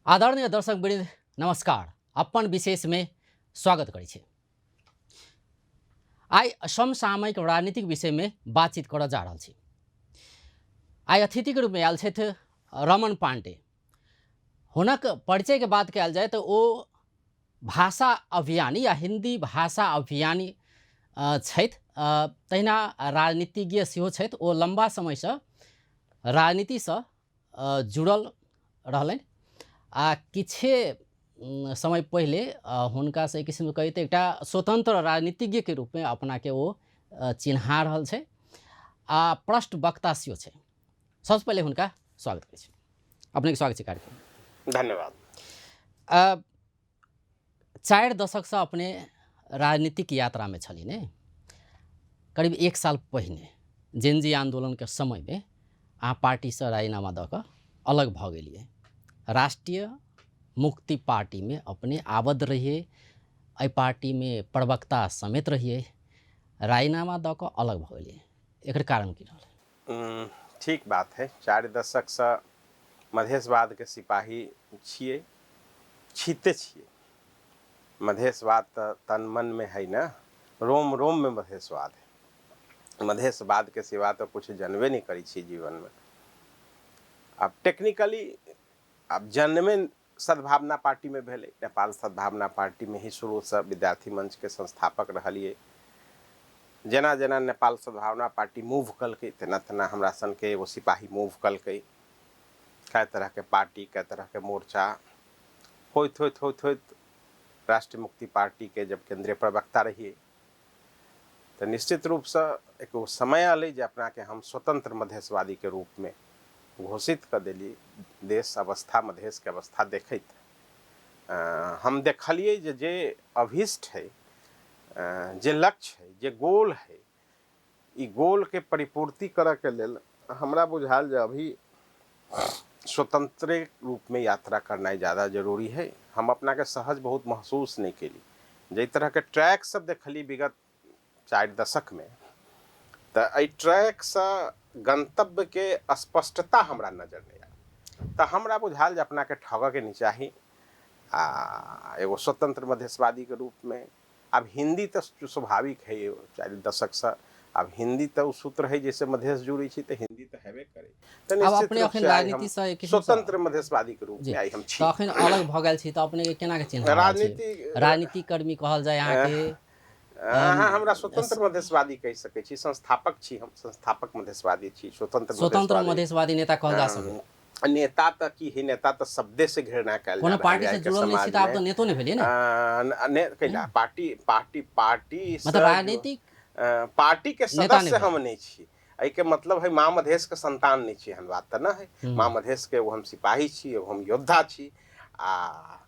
आदरणीय दर्शक वृंद नमस्कार। अपन विशेष में स्वागत करै छी। आइ समसामयिक राजनीतिक विषय में बातचीत करऽ जा रहल छी। आइ अतिथिके रूपमे आयल छथि रमन पांडे। हुनक परिचयके बात कयल जाय तऽ ओ भाषा अभियानी या हिन्दी भाषा अभियानी छथि, तहिना राजनीतिज्ञ सेहो छथि। ओ लम्बा समयसँ राजनीतिसँ जुड़ल रहलनि आ किछे समय पहिले हुनकासँ एक किसिमके कही तऽ एकटा स्वतन्त्र राजनीतिज्ञके रूपमे अपनाके ओ चिन्हा रहल छै आ प्रष्ट वक्ता सेहो छै। सबसँ पहिले हुनका स्वागत करै छी। अपनेके स्वागत छै कार्यक्रम। धन्यवाद। 4 दशकसँ अपने राजनीतिक यात्रामे छली ने। करीब 1 साल पहिने जेनजी आन्दोलनके समयमे अहाँ पार्टीसँ राजीनामा दऽ कऽ अलग भऽ गेलियै। राष्ट्रिय मुक्ति पार्टीमे अपने आबद्ध रहियै, एहि पार्टीमे प्रवक्ता समेत रहियै, राजीनामा दऽ कऽ अलग भऽ गेलियै, एकर कारण की रहलै? ठीक बात है। 4 दशकसँ मधेशवादके सिपाही छियै, छीते छियै। मधेशवाद तऽ तन मनमे है ने, रोम रोममे मधेशवाद है। मधेशवादके सिवा तऽ कुछ जनबे नहि करै छियै जीवनमे। आब टेक्निकली आब जन्मे सद्भावना पार्टीमे भेलै, नेपाल सद्भावना पार्टीमे ही शुरूसँ विद्यार्थी मंचके संस्थापक रहलियै। जेना जेना नेपाल सद्भावना पार्टी मूव कलकै तेना तेना हमरा सनके एगो सिपाही मूव कलकै। कए तरहके पार्टी, कए तरहके मोर्चा होइत होइत होइत होइत राष्ट्रीय मुक्ति पार्टीके जब केंद्रीय प्रवक्ता रहियै तऽ निश्चित रूपसँ एक समय अलै जे अपनाके हम स्वतंत्र मधेशवादीके रूपमे घोषित कऽ देलियै। देश अवस्था, मधेशके अवस्था देखैत हम देखलियै जे जे अभीष्ट है, जे लक्ष्य है, जे गोल है, ई गोलके परिपूर्ति करऽके लेल हमरा बुझायल जे अभी स्वतंत्र रूपमे यात्रा करनाइ ज़्यादा जरूरी है। हम अपनाके सहज बहुत महसूस नहि केली। जाहि तरहके ट्रैक सब देखली विगत 4 दशकमे, तऽ एहि ट्रैकसँ गंतव्यके स्पष्टता हमरा नजर नहि आयल। तऽ हमरा बुझायल जे अपनाके ठगऽके नहि चाही आ एगो स्वतंत्र मधेशवादीके रूपमे। आब हिन्दी तऽ स्वाभाविक है, 4 दशकसँ आब हिन्दी तऽ ओ सूत्र है जैसे मधेश जुड़ै छै तऽ हिन्दी तऽ हेबे करै। तऽ आब निश्चित अपने रूप अखन से आइ हम राजनीतिसँ एक किसिमसँ स्वतंत्र मधेशवादीके जी रूपमे आइ हम तऽ छी। अखन अलग भऽ गेल छी तऽ अपनेके केना के चिन्हा रहल छी? राजनीति राजनीतिक कर्मी कहल जाय अहाँके? अहाँ हमरा स्वतंत्र मधेशवादी कहि सकै छी। संस्थापक छी हम, संस्थापक मधेशवादी छी, स्वतंत्र स्वतंत्र मधेशवादी। मधेशवादी नेता कहल जा सकै? नेता तऽ की है, नेता तऽ शब्दे से घृणा कयल जा कोनो रहल पार्टी है से आइके जुड़ल नहि छी तऽ आब समाजमे। तऽ नेतो नहि भेलियै ने। ने कैला पार्टी पार्टी पार्टी मतलब राजनीतिक पार्टी के नेता नहि सदस्य हम भेलियै। नहि छी। एहिके मतलब है माँ मधेश के संतान नहि छी, एहन बात तऽ नहि है। माँ मधेश के एगो हम सिपाही छी, एगो हम योद्धा छी आ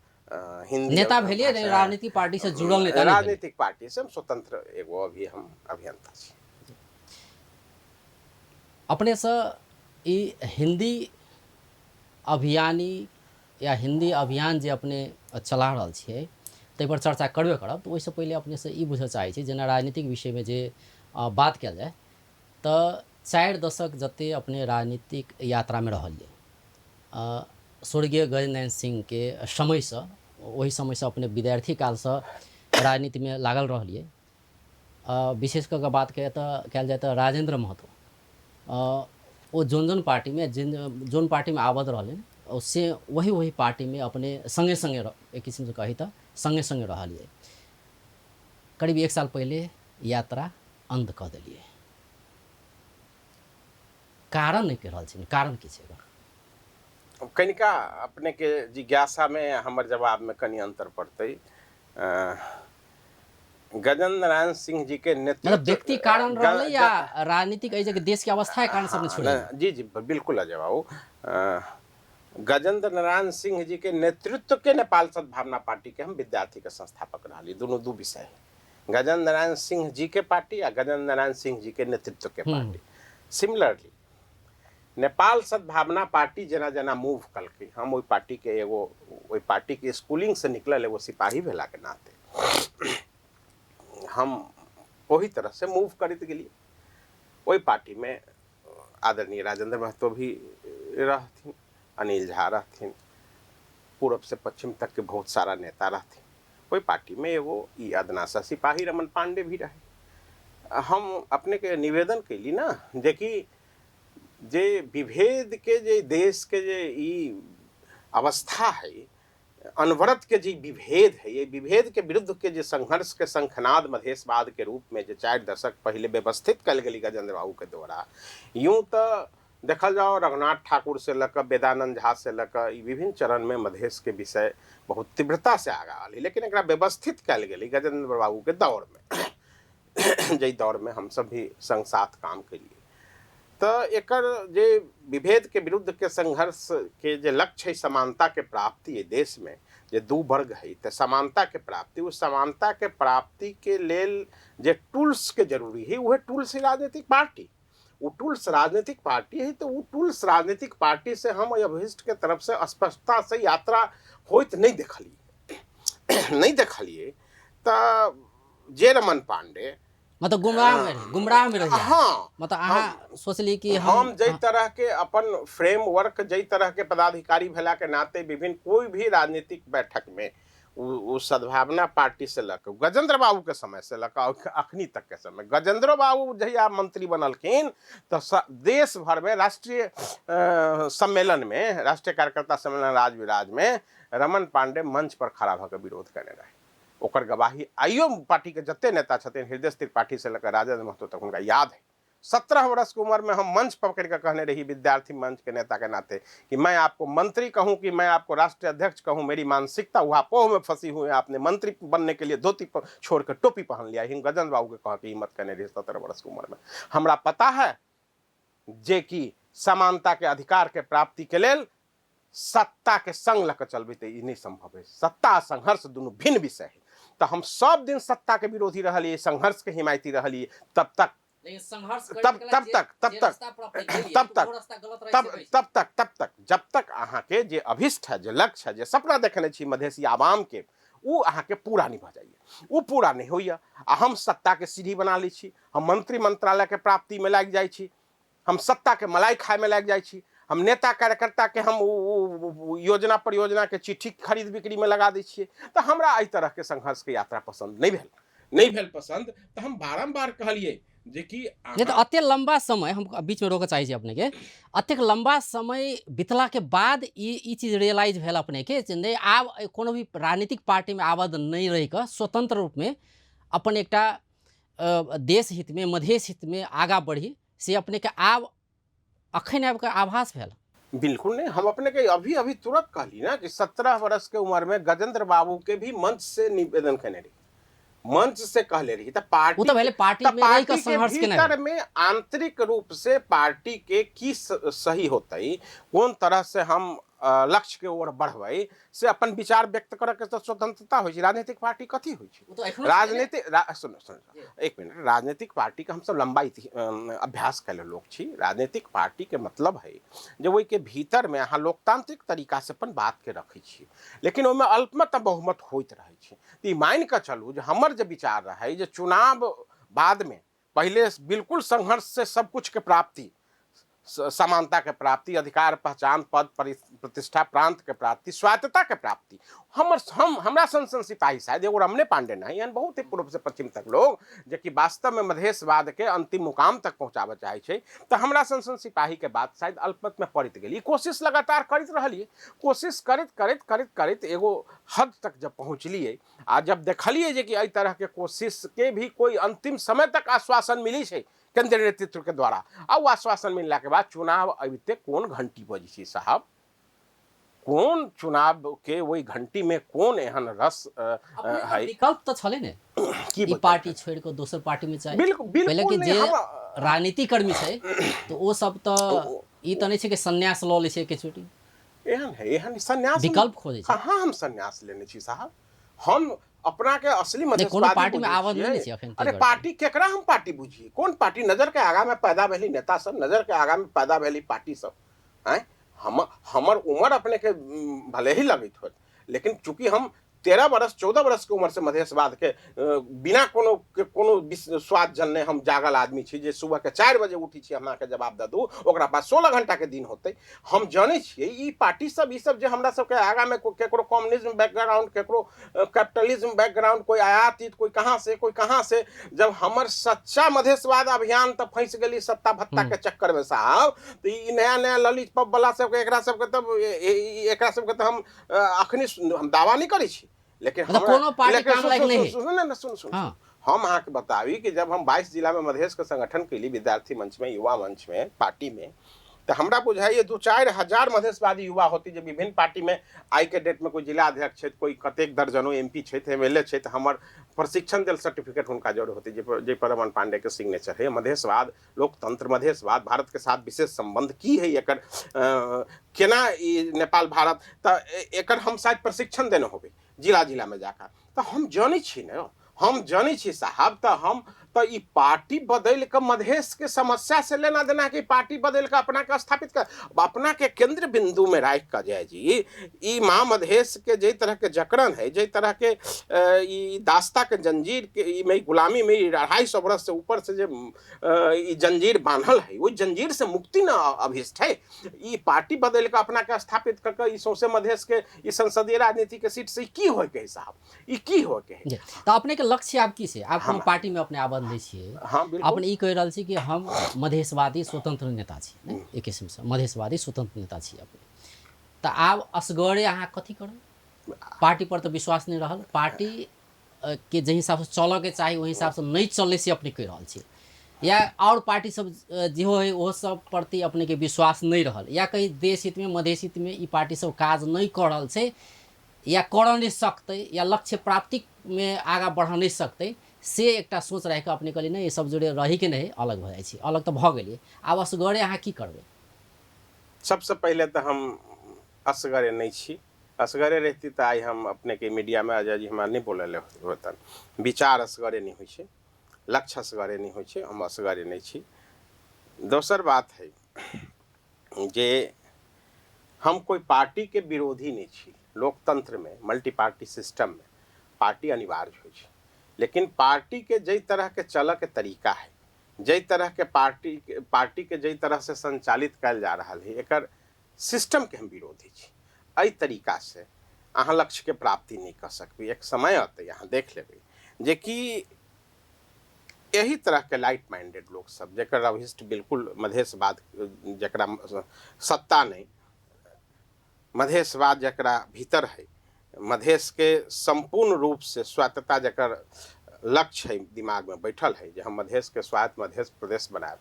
हिंदी नेता भेलियै, भाषा राजनीतिक पार्टी से जुड़ल नेता नहि भेलियै। राजनीतिक पार्टी से हम स्वतंत्र एगो अभी हम अभियंता छी। अपनेसँ ई हिंदी अभियानी या हिंदी अभियान जे अपने चला रहल छियै ताहिपर चर्चा करबे करब, तऽ ओहिसँ पहिले अपनेसँ ई बुझऽ चाहै छी, जेना राजनीतिक विषयमे जे बात कयल जाय तऽ 4 दशक जते अपने राजनीतिक यात्रामे रहलियै, स्वर्गीय गजेन्द्र सिंहके समयसँ, ओहि समयसँ अपने विद्यार्थी कालसँ राजनीतिमे लागल रहलियै। विशेष कऽ कऽ बात कयल जाय तऽ राजेंद्र महतो ओ जोन जोन पार्टीमे जोन पार्टीमे आबद्ध रहलनि ओ से वही वही पार्टीमे अपने सङ्गे सङ्गे एक किसिमसँ कही तऽ सङ्गे सङ्गे रहलियै। करीब 1 साल पहिले यात्रा अन्त कऽ देलियै। कारण नहि कहि रहल छी, कारण की छै एकर? कनिका अपनेके जिज्ञासामे हमर जवाबमे कनि अन्तर पड़तै। गजेंद्र नारायण सिंह जी के मतलब नेतृत्व व्यक्ति कारण रहलै या राजनीतिक एहि जे देश के अवस्था के कारण सब छोड़ि? जी जी बिल्कुल अजय बाबू, गजेंद्र नारायण सिंह जी के नेतृत्व के नेपाल सद्भावना पार्टी के हम विद्यार्थी के संस्थापक रहली। दोनों दू विषय है, गजेंद्र नारायण सिंह जी के पार्टी आ गजेंद्र नारायण सिंह जी के नेतृत्व के पार्टी। सिमिलरली नेपाल सद्भावना पार्टी जेना जेना मूव कलकै, हम ओहि पार्टी के एगो ओहि पार्टी के स्कूलिंग से निकलल एगो सिपाही भेला के नाते हम ओही तरह से मूव करैत गेलियै। ओहि पार्टी में आदरणीय राजेंद्र महतो भी रहथिन, अनिल झा रहथिन, पूरब से पश्चिम तक के बहुत सारा नेता रहथिन। ओहि पार्टी में एगो ई अदनासा सिपाही रमन पांडे भी रहे। हम अपने के निवेदन कैली ना जेकि जे विभेद के जे देश के जे ई अवस्था है, अनवरत के जे विभेद है, ये विभेद के विरुद्ध के जे संघर्ष के शंखनाद मधेशवाद के रूप में जे 4 दशक पहले व्यवस्थित कल गेली गजेंद्र बाबू के द्वारा, यूँ तो देखल जाओ रघुनाथ ठाकुर से लऽ कऽ वेदानंद झा से लऽ कऽ ई विभिन्न चरण में मधेश के विषय बहुत तीव्रता से आगा आयल, लेकिन एकरा व्यवस्थित कयल गेलै गजेंद्र बाबू के दौर में, जाहि दौर में हम सब भी संग साथ काम केलिए। तो एकर जे विभेद के विरुद्ध के संघर्ष के जे लक्ष्य है समानता के प्राप्ति है देश में, जे दू वर्ग है तो समानता के प्राप्ति, उस समानता के प्राप्ति के लेल जे टूल्स के जरूरी है वह टूल्स है राजनीतिक पार्टी। वो टूल्स राजनीतिक पार्टी है, तो वो टूल्स राजनीतिक पार्टी से हम अभिष्ट के तरफ से स्पष्टता से यात्रा होइत नहीं देखलिए नहीं देखलिए। तो जे रमन पांडे मतलब गुमराह में रही। हाँ, मतलब अहाँ सोचली कि हम जै तरह के अपन फ्रेमवर्क, जै तरह के पदाधिकारी भेला के नाते विभिन्न कोई भी राजनीतिक बैठक में वो सद्भावना पार्टी से लऽ कऽ गजेंद्र बाबू के समय से लऽ कऽ अखनी तक के समय, गजेंद्र बाबू जहिया मंत्री बनलखिन तऽ देश भर में राष्ट्रीय सम्मेलन में, राष्ट्रीय कार्यकर्ता सम्मेलन राजविराज में रमन पांडे मंच पर खड़ा भऽ कऽ विरोध करने रहे। ओकर गवाही आइयो पार्टी के जते नेता छथिन, हृदय त्रिपाठी से लऽ कऽ राजेंद्र महतो तक हुनका याद है। 17 वर्ष के उम्र में हम मंच पकड़ के कहने रही विद्यार्थी मंच के नेता के नाते कि मैं आपको मंत्री कहूं कि मैं आपको राष्ट्रीय अध्यक्ष कहूं, मेरी मानसिकता उहापोह में फंसी हुई है, आपने मंत्री बनने के लिए धोती छोड़कर टोपी पहन लिया। हम गजेंद्र बाबू के कह के हिम्मत करने रही 17 वर्ष की उम्र में। हमरा पता है जे कि समानता के अधिकार के प्राप्ति के लेल सत्ता के संग लऽ कऽ चलबै तऽ ई नहि संभव है। सत्ता आ संघर्ष दुनू भिन्न विषय है। तऽ हम सब दिन सत्ता के विरोधी रहलियै, संघर्ष के हिमायती रहलियै, तब तक संघर्ष तब तब तक तब तक तब तक तब तब तक तब तक जब तक अहाँके जे अभिष्ट है, जे लक्ष्य है, जे सपना देखने छी मधेसी आवाम के, ओ अहाँके पूरा नहि भऽ जाइए, ओ पूरा नहि होइए। आ हम सत्ताके सीढ़ी बना लै छी, हम मंत्री मंत्रालयके प्राप्तिमे लागि जाइ छी, हम सत्ताके मलाई खायमे लागि जाइ छी, हम नेता कार्यकर्ताके हम योजना परियोजनाके चिट्ठी खरीद बिक्रीमे लगा दै छियै। तऽ हमरा एहि तरहके संघर्षके यात्रा पसन्द नहि भेल, नहि भेल पसन्द। तऽ हम बारम्बार कहलियै जेकि नहि तऽ एतेक लम्बा समय हम बीचमे रोकऽ चाहै छी अपनेके, एतेक लम्बा समय बितलाके बाद ई चीज रियलाइज भेल अपनेके जे नहि आब कोनो भी राजनीतिक पार्टीमे आबद्ध नहि रहिकऽ स्वतंत्र रूपमे अपन एकटा देश हितमे, मधेश हितमे आगाँ बढ़ी, से अपनेके आब अखन आबिकऽ आभास भेल? बिल्कुल नहीं। हम अपने के अभी अभी तुरंत कहली ना कि 17 वर्ष के उम्र में गजेंद्र बाबू के भी मंच से निवेदन करने रही, मंच से कहले रही। तऽ पार्टी ओ तऽ भेलै पार्टी तऽ में रहि कऽ पार्टी के संघर्ष केने भीतर में आंतरिक रूप से पार्टी के की सही होतै, कोन तरह से हम लक्ष्य के ओर बढ़बै, से अपन विचार व्यक्त करऽ के तऽ स्वतंत्रता होइ छै। राजनीतिक पार्टी कथी होइ छै? ओ तऽ एखनो राजनीतिक सुनू सुनू एक मिनट। राजनीतिक पार्टी के हमसब लंबा अभ्यास कयले लोक छी। राजनीतिक पार्टी के मतलब है जे ओहिके भीतर में अहाँ लोकतांत्रिक तरीका से अपन बात के रखै छी, लेकिन ओहिमे अल्पमत आ बहुमत होइत रहै छै। तऽ ई मानि कऽ चलू जे हमर जे विचार रहै जे चुनाव बादमे, पहिले बिल्कुल संघर्ष से सब कुछ के प्राप्ति, समानता के प्राप्ति, अधिकार, पहचान, पद, प्रतिष्ठा, प्रांत के प्राप्ति, स्वायत्तता के प्राप्ति, हमरा सन सन सिपाही शायद एगो रमने पांडे नहीं, एहन बहुत ही पूर्व से पश्चिम तक लोग जे कि वास्तव में मधेशवाद के अंतिम मुकाम तक पहुंचाबऽ चाहै छै, तऽ हमरा सन सन सिपाही के बात शायद अल्पमत में पड़ित गेल। ई कोशिश लगातार करैत रहलियै, कोशिश करैत करैत करैत करैत एगो हद तक जब पहुँचलियै आ जब देखलियै जे कि एहि तरह के कोशिश के भी कोई अंतिम समय तक आश्वासन मिली छै केंद्रीय नेतृत्व के द्वारा, आ ओ आश्वासन मिलला के बाद चुनाव अबिते कोन घंटी बजै छै साहब, कोन चुनाव के ओहि घंटी में कोन एहन रस है? विकल्प तऽ छलै ने की ई बतबै? पार्टी छोड़ि कऽ दोसर पार्टी में चाही। बिल्कुल, बिल्कुल पहिले कि नहि, जे हम राजनीति कर्मी छै तऽ ओ सब तऽ ई तऽ नहि छै कि संन्यास लऽ लै छै किछु। एहन है, एहन संन्यास विकल्प खोजै छै। कहाँ हम संन्यास लेने छी साहब? हम अपना के असली नहि, कोनो मधेशवादी पार्टी में बुझै आबद्ध नहि छियै। छी अखन अरे तक। पार्टी केकरा हम पार्टी बुझिए? कोन पार्टी? नजर के आगा में पैदा भेली नेता सब, नजर के आगा में पैदा भेली पार्टी सब। आँय, हमर उम्र अपने के भले ही लगैत होत, लेकिन चूंकि हम 13 बरस 14 बरस के उम्र से मधेशवाद के बिना कोनो के कोनो स्वाद जनने हम जागल आदमी छी जे सुबह के 4 बजे उठी छी। हम अहाँके जवाब दऽ दू, ओकरा पास 16 घंटा के दिन होतै। हम जानै छियै ई पार्टी सब ई सब जे हमरा सबके आगामे केकरो कम्युनिज्म बैकग्राउंड, केकरो कैपिटलिज्म बैकग्राउंड, कोई आयातित, कोई कहाँ से कोई कहाँ से। जब हमर सच्चा मधेशवाद अभियान तऽ फंसि गेली सत्ता भत्ता के चक्कर में साहब, तऽ ई नया नया ललित पप वाला सबके एकरा सबके तब एकरा सबके तऽ हम अखनी हम दावा नहीं करै छी, लेकिन मतलब कोनो पार्टी काम लायक नहीं है। सुन ना, सुन सुन, हम अहाँके बताबी कि जब हम 22 जिला में मधेश के संगठन कैली, विद्यार्थी मंच में, युवा मंच में, पार्टी में, तो हमरा बुझाइए 2-4 हजार मधेशवादी युवा होती जे विभिन्न पार्टी में आई के डेट में कोई जिला अध्यक्ष छथि, कोई कतेक दर्जनों एमपी छथि, एमएलए छथि, हमर प्रशिक्षण देल सर्टिफिकेट हुनका जरूर होती जे पर रमन पांडे के सिग्नेचर है। मधेशवाद, लोकतंत्र, मधेशवाद, भारत के साथ विशेष संबंध की है, एकर केना ई नेपाल भारत, तऽ एकर हम शायद प्रशिक्षण देने होबै जिला जिला में जाकर। तऽ हम जानै छी ने, हम जानै छी साहब, तऽ हम तऽ ई पार्टी बदलि कऽ मधेश के समस्या से लेना देना कि पार्टी बदलि कऽ अपना के स्थापित कर अपना के केंद्र बिंदु में राखि कऽ जाय जी। ई माँ मधेश के जाहि तरह के जकड़न है, जाहि तरह के ई दास्ता के जंजीर के ई में गुलामी में 250 बरस से ऊपर से जे ई जंजीर बान्हल है, ओहि जंजीर से मुक्ति न अभिष्ट है। ई पार्टी बदलि कऽ अपना के स्थापित कऽ कऽ ई सौंसे मधेश के ई संसदीय राजनीति के सीट से की होय के है साहब, ई की होय के है। तऽ अपने के लक्ष्य आब की छै? आप कोनो पार्टी में अपने आबद्ध नहि छियै। हाँ, बिल्कुल। अपने ई कहि रहल छी कि हम मधेशवादी स्वतंत्र नेता छी, ने? एक किस्म से मधेशवादी स्वतंत्र नेता छी अपने। तऽ आब असगरे अहाँ कथी करब? पार्टी पर तऽ विश्वास नहि रहल, पार्टी के जाहि हिसाबसँ चलऽके चाही ओहि हिसाबसँ नहि चलै से अपने कहि रहल छी, या आओर पार्टी सब जेहो है ओहो सब प्रति अपनेके विश्वास नहि रहल, या कहीं देश हितमे मधेश हितमे ई पार्टी सब काज नहि कऽ रहल छै या करऽ नहि सकतै या लक्ष्य प्राप्तिमे आगाँ बढ़ऽ नहि सकतै, से एकटा सोच राखिकऽ अपने कहलियै नहि ई सब जोड़े रहीके नहि, अलग भऽ जाइ छी। अलग तऽ भऽ गेलियै, आब असगरे अहाँ की करबै? सबसँ पहिले तऽ हम असगरे नहि छी। असगरे रहिती तऽ आइ हम अपनेके मीडियामे अजय जी हमरा नहि बोलऽ लए होतन। विचार असगरे नहि होइ छै, लक्ष्य असगरे नहि होइ छै, हम असगरे नहि छी। दोसर बात है जे हम कोई पार्टी के विरोधी नहीं छी। लोकतंत्र में मल्टी पार्टी सिस्टम में पार्टी अनिवार्य होइ छै, लेकिन पार्टी के जै तरह के चलऽ के तरीका है, जै तरह के पार्टी के जै तरह से संचालित कयल जा रहल है, एकर सिस्टम के हम विरोधी छी। एहि तरीका से अहाँ लक्ष्य के प्राप्ति नहीं कर सकबै। एक समय अतै अहाँ देख लेबै जे कि एही तरह के लाइट माइंडेड लोग सब जकर अभिष्ट बिल्कुल मधेशवाद, जकरा सत्ता नहीं, मधेशवाद जकरा भीतर है, मधेश के संपूर्ण रूप से स्वायत्तता जकर लक्ष्य है दिमाग में बैठल है जे हम मधेश के स्वायत्त मधेश प्रदेश बनायब,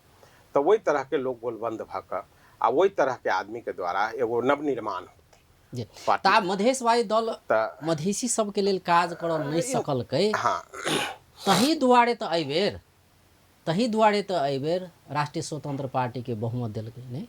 तऽ ओहि तरह के लोग गोलबंद भऽ कऽ आ ओहि तरह के आदमी के द्वारा एगो नवनिर्माण होतै। जी, तऽ आब मधेशवादी दल मधेशी सबके लेल काज करऽ नहि सकलकै। हाँ। तही दुआरे तऽ एहिबेर, तही दुआरे तऽ एहिबेर राष्ट्रीय स्वतंत्र पार्टी के बहुमत देलकै नहि?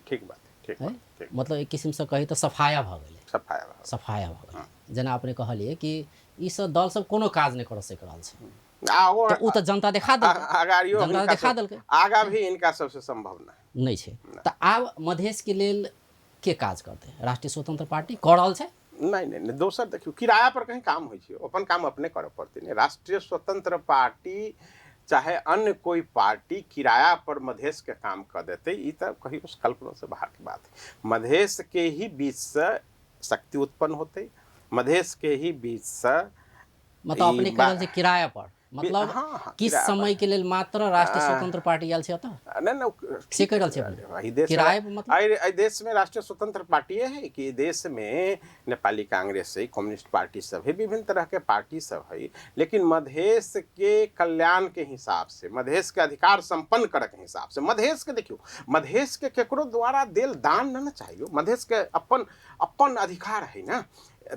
ठीक बात, ठीक बात, ठीक। मतलब एक किस्मसँ कही तऽ सफाया भऽ गेलै। सफाया भऽ गेलै। सफाया भऽ गेलै। जेना अपने कहलियै कि ई सब दल सब कोनो काज नहि करऽ सकि रहल छै। आ ओ तऽ ओ तऽ जनता देखा देलकै। अगाड़ियो जनता हिनका देखा सब देलकै। आगा भी हिनका सबसे संभव नहि। नहि छै। तऽ आब मधेशके लेल के काज करतै? राष्ट्रीय स्वतंत्र पार्टी कऽ रहल छै? नहि नहि नहि, दोसर देखियौ किराया पर कहीं काम होइ छै, अपन काम अपने करऽ पड़तै ने। राष्ट्रीय स्वतंत्र पार्टी चाहे अन्य कोई पार्टी किराया पर मधेश के काम कऽ देतै, ई तऽ कहियो कल्पना से बाहर के बात है। मधेश के ही बीच से शक्ति उत्पन्न होतै, मधेश के ही बीच से मतलब अपने कह रहल छै किराया पर, मतलब हाँ, किस समय के लेल मात्र राष्ट्रीय स्वतंत्र पार्टी आयल छै एतऽ? नहीं, नहीं, से कह रहल छै अपने। एहि देश किराया पर मतलब? एहि देश में राष्ट्रीय स्वतंत्र पार्टी है कि देश में नेपाली कांग्रेस है, कम्युनिस्ट पार्टी सब है, विभिन्न तरह के पार्टी सब है, लेकिन मधेश के कल्याण के हिसाब से, मधेश के अधिकार संपन्न करे के हिसाब से, मधेश के देखियो, मधेश के केकरो द्वारा देल दान न चाहिए, मधेश के अपन अपन अधिकार है ना।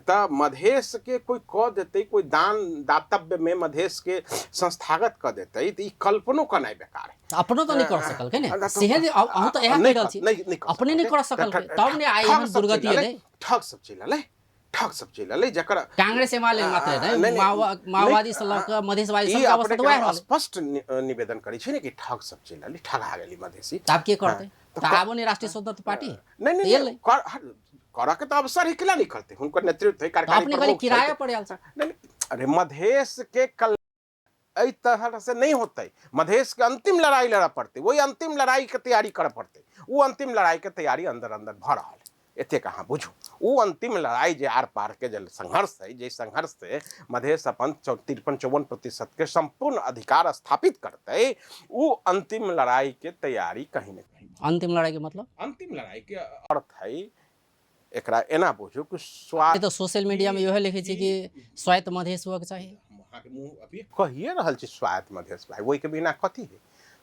तऽ मधेश के कोई कऽ देतै, कोई दान दातव्य में मधेश के संस्थागत कऽ देतै, तऽ ई कल्पनो करनाइ बेकार है। तऽ अपनो तऽ नहि कर सकलकै ने, सेहे जे अहूँ तऽ इएह कहि रहल छी, नहि कर अपने नहि कर सकलकै। सकलकै, तब ने आइ एहन दुर्गति एलै। ठग सब चलि एलै, ठग सब चलि एलै, जकर कांग्रेस एमाले मात्र नहि, नहि, नहि, माओवादी नहि, से लऽ कऽ मधेशवादी ई सबके अवस्था अपने तऽ वएह के रहलै। स्पष्ट निवेदन करै छी ने कि ठग सब चलि एलै, ठगा गेली मधेशी। तऽ आब के करतै? तऽ तऽ आबो नहि राष्ट्रीय स्वतंत्र पार्टी? नहि, नहि, तऽ एलै। नहि, करऽ के तऽ अवसर ही केला नहीं करते, हुनकर नेतृत्व है, कार्यकारी अपने खाली किराया पर आयल छै। नहीं, अरे मधेश के कल एहि तरह से नहीं होते, मधेश के अंतिम लड़ाई लड़ऽ पड़तै, ओहि अंतिम लड़ाई के तैयारी करऽ पड़तै। ओ अंतिम लड़ाई के तैयारी अंदर अंदर भऽ रहल है, एतेक अहाँ बुझू। ओ अंतिम लड़ाई जे आर पार के जे संघर्ष है, जे संघर्ष से मधेश अपन 53-54% के संपूर्ण अधिकार स्थापित करतै, ओ अंतिम लड़ाई के तैयारी कहीं ने कहीं। अंतिम लड़ाई के मतलब? अंतिम लड़ाई के अर्थ है, एकरा एना बुझू कि स्वार्थ। तऽ सोशल मीडिया में इहो लिखै छै कि स्वायत्त मधेश हुअके चाही। अहाँके मुँह अभी कहिए रहल छी स्वायत्त मधेश भाई, ओहिके बिना कथी है?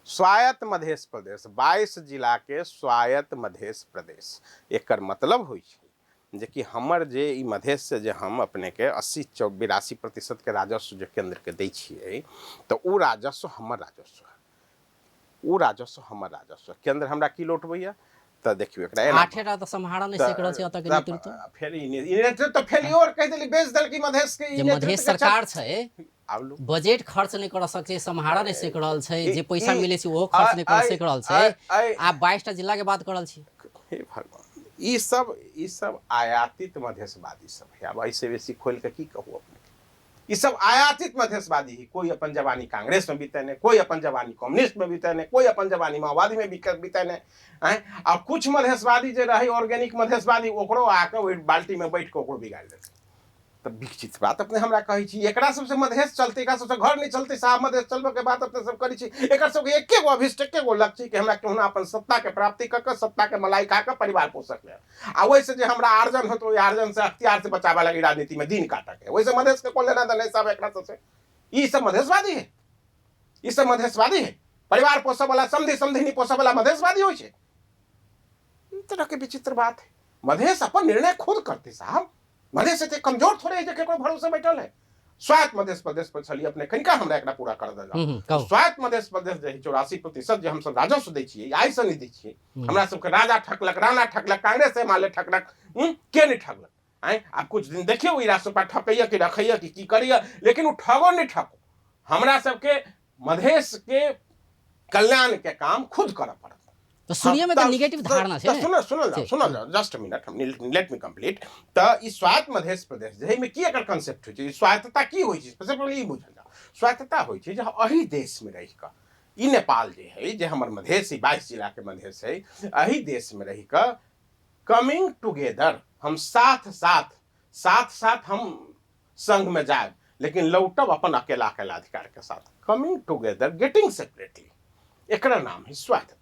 स्वायत्त मधेश प्रदेश, 22 जिला के स्वायत्त मधेश प्रदेश, एकर मतलब होइ छै जे कि हमर जे ई मधेश से जे हम अपने के 80-82% के राजस्व जे केंद्र के दै छियै, तऽ ओ राजस्व हमर राजस्व है, ओ राजस्व हमर राजस्व। केंद्र हमरा की लौटबैया? तऽ देखियौ एकरा एना आठेटा तऽ सम्हारा नहि सकि रहल छै एतऽ के नेतृत्व। फेर ई नेतृत्व फेलियोर कहि देली, बेच देलकी मधेश के। जे मधेश सरकार छै बजट खर्च नहि कर सकै छै, सम्हारा नहि सकि रहल छै, जे पैसा मिलै छै ओहो खर्च नहि कर सकि रहल छै। आब 22टा जिला के बात कर रहल छी। हे भगवान, ई सब आयातित मधेशवादी सब है। आब ऐसे बेसी खोलि के की कहू अपने, ई सब आयातित मधेशवादी ही। कोई अपन जवानी कांग्रेस में बीतेने, कोई अपन जवानी कम्युनिस्ट में बीतेने, कोई अपन जवानी माओवादी में बीतेने, आँय? आ कुछ मधेशवादी जे रहे ऑर्गेनिक मधेशवादी, ओकरो आके ओहि बाल्टी में बैठ के ओकरो बिगाड़ि देलकै। तऽ विकसित बात अपने हमरा कहै छी, एकरा सबसे मधेश चलते, एकरा सबसे घर नहीं चलते साहब। मधेश चलबे के बात अपने सब करै छी। एकर सबके एके गो अभिष्ट, एके गो लक्ष्य कि हमरा केहुना अपन सत्ता के प्राप्ति कऽ के सत्ता के मलाई खा के परिवार पोषक ले, आ ओहिसँ जे हमरा आर्जन होत ओहि आर्जन से अख्तियार से बचाबे लगी राजनीति में दिन काटक है। ओहिसँ मधेश के कोन लेना देना है साहब? एकरा सबसे ई सब मधेशवादी है, ई सब मधेशवादी है। परिवार पोसऽ वाला, समधि समधिनी पोसऽ वाला मधेशवादी होइ छै। ई तरह के विचित्र बात है। मधेश अपन निर्णय खुद करते साहब। मधेश एते कमजोर थोड़े है जे केकरो भरोसे बैठल है। स्वायत्त मधेश प्रदेश पर छलियै अपने, कनिका हमरा एकरा पूरा कर देल जाओ। स्वायत्त मधेश प्रदेश जे 84% जे हमसब राजस्व दै छियै, आइसँ नहि दै छियै। हमरा सबके राजा ठकलक, राणा ठकलक, कांग्रेस एमाले ठकलक, के नहि ठकलक? आँय, आब कुछ दिन देखियौ ई रासोपा ठकैया कि रखैया कि की करैया, लेकिन ओ ठगो नहि ठको, हमरा सबके मधेश के कल्याण के काम खुद करऽ पड़त। तऽ सुनिए में तऽ निगेटिव धारणा छै। सुनो सुनो जाओ, सुनो जाओ, जस्ट मिनट, हम let me complete. तऽ ई स्वायत्त मधेश प्रदेश जे एहिमे की एकर कॉन्सेप्ट होइ छै, ई स्वायत्तता की होइ छै, सबसे पहिले ई बुझल जाओ। स्वायत्तता होइ छै जे एहि देश में रहि कऽ, ई नेपाल जे है, जे हमर मधेश, ई 22 जिला के मधेश है, एहि देश में रहि कऽ कमिंग टुगेदर, हम साथ साथ साथ साथ हम संघ में जायब, लेकिन लौटब अपन अकेला अकेला अधिकार के साथ। कमिंग टुगेदर गेटिंग सेपरेटली, एकरा नाम है स्वायत्तता।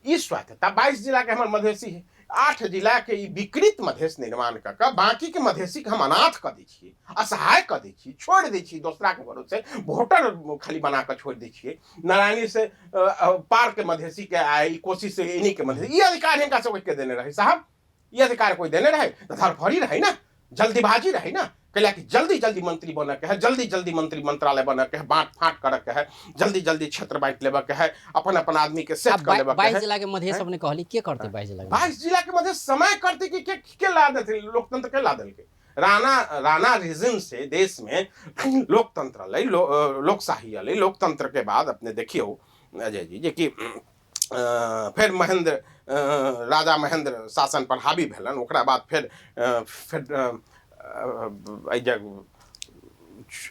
ई स्वायत्तता 22 जिला के हमर मधेशी है, 8 जिला के ई विकृत मधेश निर्माण कऽ कऽ बाकी के मधेशी के हम अनाथ कऽ दै छियै, असहाय कऽ दै छियै, छोड़ि दै छियै दोसरा के भरोसे, वोटर खाली बना कऽ छोड़ि दै छियै। नारायणी से पार के मधेशी के आ ई कोसी से इन्हीं के मधेशी, ई अधिकार हिनका सबके के देने रहे साहब? ई अधिकार कोई देने रहे? तऽ धड़फड़ी रहे ना, जल्दीबाजी रहे ना, कैला कि जल्दी जल्दी मंत्री बनऽ के है, जल्दी जल्दी मंत्री मंत्रालय बनऽ के है, बांट फाँट करऽ के है, जल्दी जल्दी क्षेत्र बांटि लेबऽ के है, अपन अपन आदमी के सेट कऽ लेबऽ के 22 है। जिला के मधेश अपने कहली, के करतै 22 जिला के? 22 जिला के मधेश समय करतै कि के ला देतै? लोकतंत्र के ला देलकै? राणा राणा रिजिम से देश में लोकतंत्र अलै, लोकशाही अलै। लोकतंत्र के बाद अपने देखियौ अजय जी जे कि फेर महेंद्र, राजा महेंद्र शासन पर हावी भेलन, ओकरा बाद फेर फेर एहि जग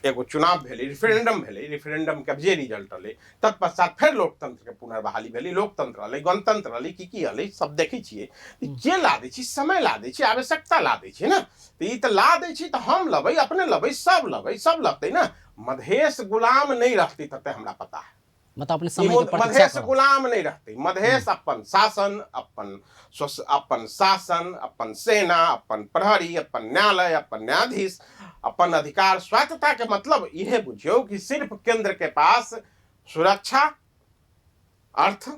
एगो चुनाव भेलै, रिफरेंडम भेलै, रिफरेंडम के जे रिजल्ट अलै तत्पश्चात फेर लोकतंत्र के पुनर्बहाली भेलै, लोकतंत्र अलै, गणतंत्र अलै, की की अलै सब देखै छियै। के ला दै छै? समय ला दै छै, आवश्यकता ला दै छै ने। तऽ ई तऽ ला दै छै, तऽ हम लेबै, अपने लेबै, सब लेबै, सब लगतै ने। मधेश गुलाम नहि रहतै तते हमरा पता है। मतलब अपने समय के प्रतीक्षा मधेश करब। गुलाम नहीं रहते, मधेश अपन शासन, अपन अपन शासन, अपन सेना, अपन प्रहरी, अपन न्यायालय, अपन न्यायाधीश, अपन अधिकार। स्वायत्तता के मतलब यह बुझियो कि सिर्फ केंद्र के पास सुरक्षा, अर्थ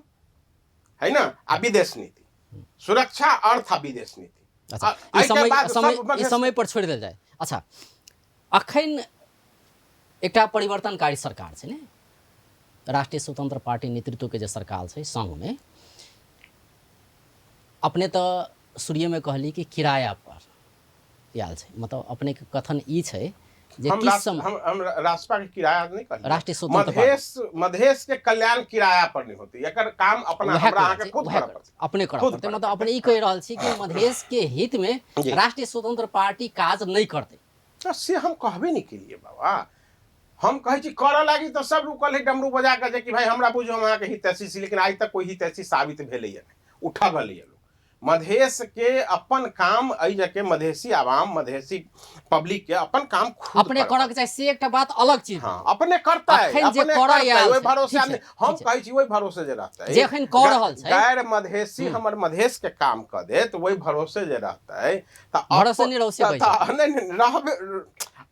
है ना, आ विदेश नीति, सुरक्षा, अर्थ आ विदेश नीति। अच्छा, आ, ई एहिके समय बाद समय सब ई मधेश समय पर छोड़ि देल जाय। अच्छा, अखन एकटा परिवर्तनकारी सरकार छै ने, राष्ट्रीय स्वतंत्र पार्टी नेतृत्व के जे सरकार छै संघ में, अपने तऽ शुरुए में कहली कि किराया पर आयल छै, मतलब अपने के कथन ई छै जे हम किस राष्ट्र समय हम राष्ट्रपा के किराया नहीं कहलियै। राष्ट्रीय स्वतंत्र मधेश मधेश के कल्याण किराया पर नहीं होती, एकर काम अपना वएह हमरा कहि अहाँके रहल छी, खुद वएह करऽ करऽ पड़तै। अपने करऽ खुद पड़तै। करऽ मतलब अपने ई कहि रहल छी कि मधेश के हित में जी। राष्ट्रीय स्वतंत्र पार्टी काज नहीं करतै। तऽ से हम कहबे नहीं केलिए बाबा, हम कहै छी करऽ लागी तऽ सब रुकल है डमरू बजा कऽ जे कि भाई हमरा बुझू हम अहाँके हितैषी छी, लेकिन आइ तक कोइ हितैषी साबित भेलैए नहि, ओ ठगलैए लोक। मधेश के अपन काम एहि जगह मधेसी आवाम मधेसी पब्लिक के अपन काम खुद अपने करऽ करऽ के चाही, से एकटा बात अलग चीज। हाँ, अपने करतै, अखन जे अपने करऽ करतै, आयल ओहि छै, भरोसे ठीक आदमी छै, हम ठीक छै। कहै छी ओहि भरोसे जे रहतै, जे अखन कऽ रहल छै। गैर मधेसी हमर मधेश के काम कऽ देत, ओहि भरोसे जे रहतै तऽ भरोसे नहि रहू से कहै छै। नहि, नहि, रहबे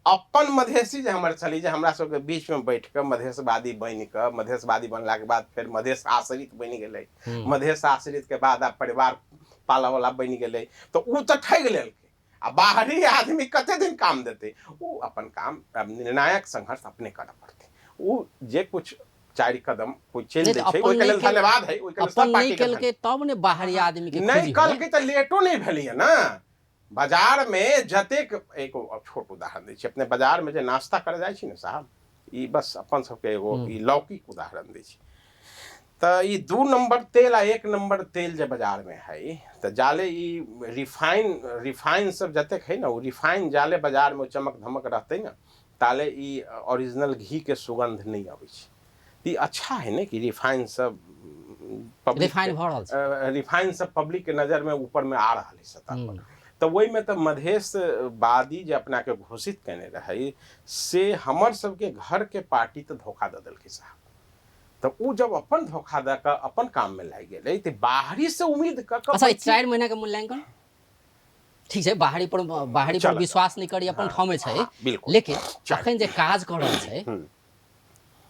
अपन मधेसी जे हमर छली, जे हमरा सबके बीच में बैठ कऽ मधेशवादी बनि कऽ, मधेशवादी बनलाके बाद फेर मधेश आश्रित बनि गेलै, मधेश आश्रित के बाद आब परिवार पालऽ वाला बनि गेलै, तऽ ओ तऽ ठगि लेलकै। आ बाहरी आदमी कते दिन काम देतै? ओ अपन काम आब निर्णायक संघर्ष अपने करऽ पड़तै। ओ जे कुछ चारि कदम कोइ चलि नहि दै तऽ छै, अपन ओहिके नहि लेल धन्यवाद है, ओहिके लेल सब अपन नहि पार्टीके केलकै तब ने बाहरी आदमी के नहि खोजी कलकै तऽ लेटो नहि भेलैया ने। बाजार में जतेक एक छोट उदाहरण दै छी, अपने बाजार में जे नाश्ता करे जाइ छी ने साहब, ई बस अपन सबके एगो ई लौकिक उदाहरण दै छी, तऽ ई 2 नंबर तेल आ 1 नंबर तेल जे बाजार में है, तऽ जाले ई रिफाइन सब जतेक है ने, ओ रिफाइन जाले बाजार में चमक धमक रहतै ने, ताले ई ओरिजिनल घी के सुगंध नहीं अबै छै। ई अच्छा है ने कि रिफाइन सब पब्लिक रिफाइन भऽ रहल छै। रिफाइन सब पब्लिक के नजर में ऊपर में आ रहल है सतह पर। तऽ ओहिमे तऽ मधेशवादी जे अपना के घोषित केने रहै, से हमर सबके घर के पार्टी तऽ धोखा दऽ देलकै साहब। तऽ ओ जब अपन धोखा दऽ कऽ अपन काम में लागि गेलै, तऽ बाहरी से उम्मीद कऽ कऽ अच्छा, ई बैठी- 4 महीना के मूल्यांकन ठीक छै, बाहरी पर चलत। विश्वास नहि करी, अपन ठामे छै। हाँ, बिल्कुल। लेकिन चारि। अखन जे काज कऽ रहल छै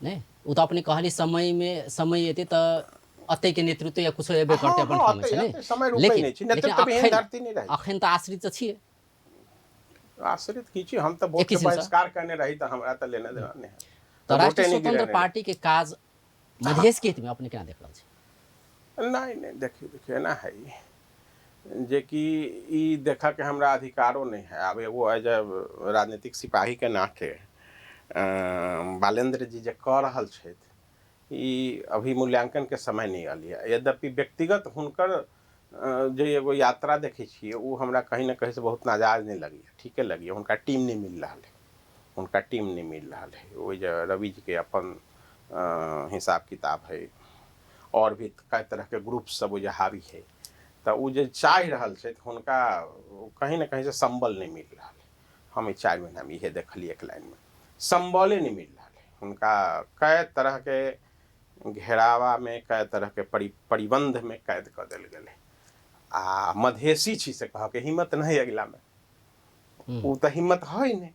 नहि, ओ तऽ अपने कहली समय में समय एतै तऽ अतै के नेतृत्व या कुछो एबे करतै, हाँ, अपन हाँ, ठामे छै अतै, ने। अतै, समय रुकै लेकिन नहि छै, लेकिन नेतृत्व विहीन धरती नहि रहै। अखन तऽ आश्रित तऽ छियै। आश्रित की छी, हम तऽ वोट एक के किसिमसँ। बहिष्कार केने रही, तऽ हमरा तऽ लेने देना नहि है। तऽ तऽ राष्ट्रीय वोटे नहि स्वतंत्र गिरेने रही। पार्टी के काज मधेश के हित में अपने केना देख रहल छी? नहीं, नहीं, देखियौ, देखियौ, एना है जे कि ई देखऽ के हमरा अधिकारो नहीं है। आब एगो एज ए राजनीतिक सिपाही के नाते बालेन्द्र जी जे कऽ रहल छथि, ई अभी मूल्यांकन के समय नहीं आयल है। यद्यपि व्यक्तिगत हुनकर जे एगो यात्रा देखै छियै, ओ हमरा कहीं ना कहीं से बहुत नाजायज नहीं लगैया, ठीके लगैया। हुनका टीम नहीं मिल रहल है, हुनका टीम नहीं मिल रहल है। ओहि जे रवि जी के अपन हिसाब किताब है, और भी कई तरह के ग्रुप सब ओ जे हावी है, तऽ ओ जे चाहि रहल छै, हुनका कहीं ना कहीं से संबल नहीं मिल रहल है। हम ई 4 महीना में इहे देखलियै, एक लाइन में संबले नहीं मिल रहल है हुनका। कई तरह के घेरावा में, कई तरह के परिबंध में कैद कऽ देल गेलै। आ मधेसी छी से कहऽ के हिम्मत नहीं अगिला में, ओ तऽ हिम्मत है नहीं।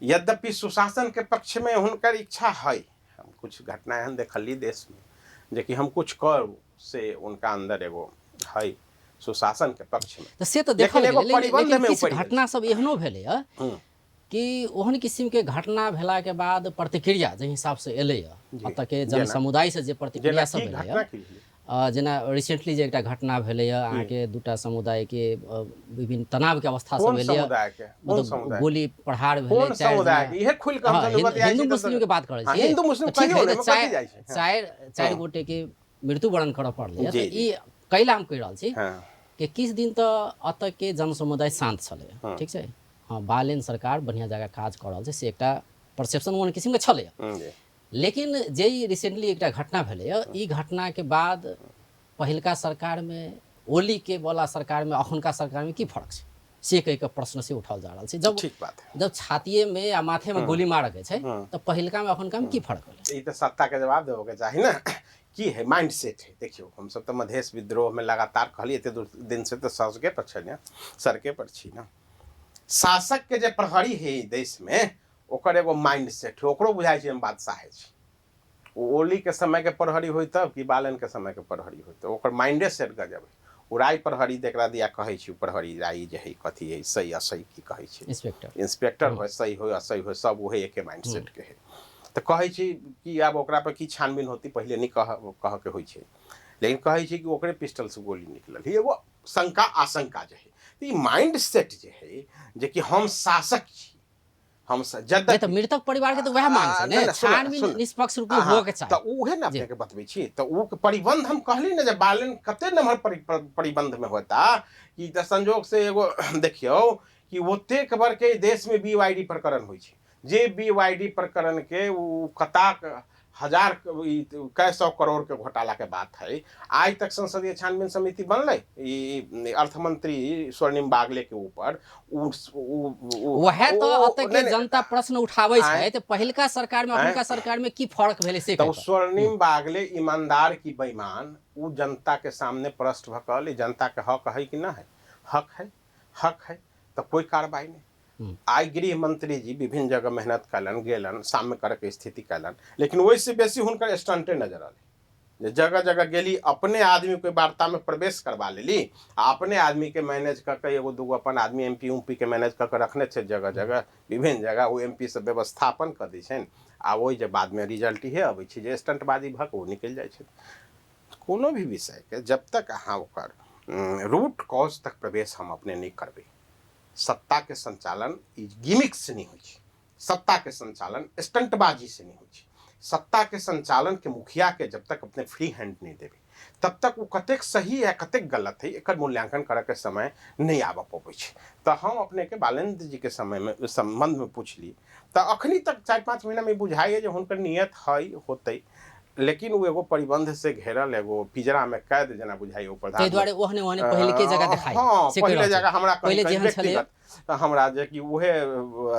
यद्यपि सुशासन के पक्ष में हुनकर इच्छा है, हम कुछ घटना एहन देखली देश में जे कि हम कुछ करू, से उनका अंदर एगो है सुशासन के पक्ष में। तऽ से तऽ देखल लेकिन एगो गेलै, परिबंध लेकिन में किछु उपरि गेल। घटना सब एहनो भेलैया कि ओहन किसिम के घटना भेला के बाद प्रतिक्रिया जाहि हिसाब से एलैया, एतऽ के जन समुदाय से जे प्रतिक्रिया जेना सब की एलैया, घटना की भेलै? जेना रिसेंटली जे एकटा घटना भेलैया, अहाँके दूटा समुदाय के विभिन्न तनाव के अवस्था सब कोन भेलैया, समुदाय के? कोन मतलब समुदाय? गोली प्रहार भेलै, कोन चारि समुदाय जना- के? इहे खुलि कऽ हाँ, हमसब बतियाइ हिंदू छी तऽ मुस्लिम के बात करै हाँ, छी। हिंदू मुस्लिम तऽ ठीक कहियौ है, ने, तऽ ओहिमे कथी जाइ छै? हाँ। चारि गोटे के मृत्यु वरण करऽ पड़लै। जी, तऽ जी। ई कैला हम कहि रहल छी हाँ। कि किछु दिन तऽ एतऽ के जन समुदाय शान्त छलै, ठीक छै, हाँ, बालेन सरकार बढ़िआँ जगह काज कऽ रहल छै, से एकटा परसेप्शन ओहन किसिमके छलै। लेकिन जे ई रिसेंटली एकटा घटना भेलैए, ई घटनाके बाद पहिलका सरकारमे, ओलीके वाला सरकारमे, अखुनका सरकारमे की फर्क छै, से कहि कऽ प्रश्न से उठाओल जा रहल छै। ठीक बात है। जब छातिएमे आ माथेमे गोली मारऽके छै, तऽ पहिलकामे अखुनकामे की फर्क भेलै? ई तऽ सत्ताके जवाब देबऽके चाही ने। की है माइंड सेट है। देखियौ, हमसब तऽ मधेश विद्रोहमे लगातार कहलियै, एते दिन से तऽ सड़के पर छै ने, सड़के पर छी ने। शासक के जे प्रहरी है ई देश में, ओकर एगो माइंड सेट है, ओकरो बुझाइ छै हम बादशाह छी। ओ ओली के समय के प्रहरी होय तब कि बालन के समय के प्रहरी होय तब, ओकर माइंडे सेट गजब है। ओ राय प्रहरी जकरा दिया कहै छी, ओ प्रहरी राय जे है कथी है, सही असही की कहै छै, इंस्पेक्टर, इंस्पेक्टर होय, सही होय असही होय, सब वही एके माइंड सेट के है। तऽ कहै छी कि आब ओकरा पर की छानबीन होती पहिले नहि कह के होइ छै, लेकिन कहै छी कि ओकरे पिस्टल से गोली निकलल है, एगो शंका आशंका जे है। तऽ ई माइंड सेट जे है, जे कि हम शासक छी, हम नहि तऽ मृतक परिवार के तऽ वएह मांग छै ने, छानबीन निष्पक्ष रूप में होय के चाही। तऽ उहे ने अपने के बतबै छी। तऽ ओ परिबंध हम कहली ने जे बालन कते नम्बर परिबंध में होता कि तऽ संजोग से एगो देखियौ कि ओतेक बार के देश में बीवाईडी प्रकरण होइ छै, जे बीवाईडी प्रकरण के ओ कताक हजार कै सौ करोड़ के घोटाला के बात है। आज तक संसदीय छानबीन समिति बनलै ई अर्थमंत्री स्वर्णिम बागले के ऊपर वएह तो एतऽ के जनता प्रश्न उठाबै छै तऽ पहिलका सरकार में अखुनका सरकार में की फर्क भेलै से। तो स्वर्णिम बागले ईमानदार की बेईमान उ जनता के सामने प्रश्न भऽ कहल जनता के हक है कि न है, हक है, हक है, तो कोई कार्रवाई नहीं। आइ गृह मंत्री जी विभिन्न जगह मेहनत कयलनि, गेलन, साम्य करके स्थिति कयलनि, लेकिन ओहिसँ बेसी हुनकर स्टंटे नजर अलै जे जगह जगह गेली अपने आदमी के वार्ता में प्रवेश करवा लेली आ अपने आदमी के मैनेज कऽ के एगो दूगो अपन आदमी एम पी उम पी के मैनेज कऽ के रखने छै जगह जगह विभिन्न जगह, ओ एम पी से व्यवस्थापन कऽ दै छनि आ ओहि जे बादमे रिजल्ट इहे अबै छै जे स्टंटबाजी भऽ कऽ ओ निकलि जाइ छै। कोनो भी विषयके जब तक अहाँ ओकर रूट कॉज तक प्रवेश हम अपने नहि करबै, सत्ता के संचालन ई गिमिक से नहीं होइ छै, सत्ता के संचालन स्टंटबाजी से नहीं होइ छै। सत्ता के संचालन के मुखिया के जब तक अपने फ्री हैंड नहीं देबै तब तक वो कतेक सही है कतेक गलत है एकर मूल्यांकन करऽ के समय नहीं आबऽ पबै छै। तऽ हम अपने के बालेन्द्र जी के समय में संबंध में पूछली तऽ अखनी तक 4-5 महीना में बुझाइए जे हुनकर नियत है होतै, लेकिन वो एगो परिबंध से घेरल एगो पिंजरा में कैद जेना बुझाइए ओ प्रधान। ताहि दुआरे ओहने ओहने पहिले जगह देखाइ। हाँ, पहिले जगह हमरा कहीं व्यक्तिगत हमरा जे कि उहे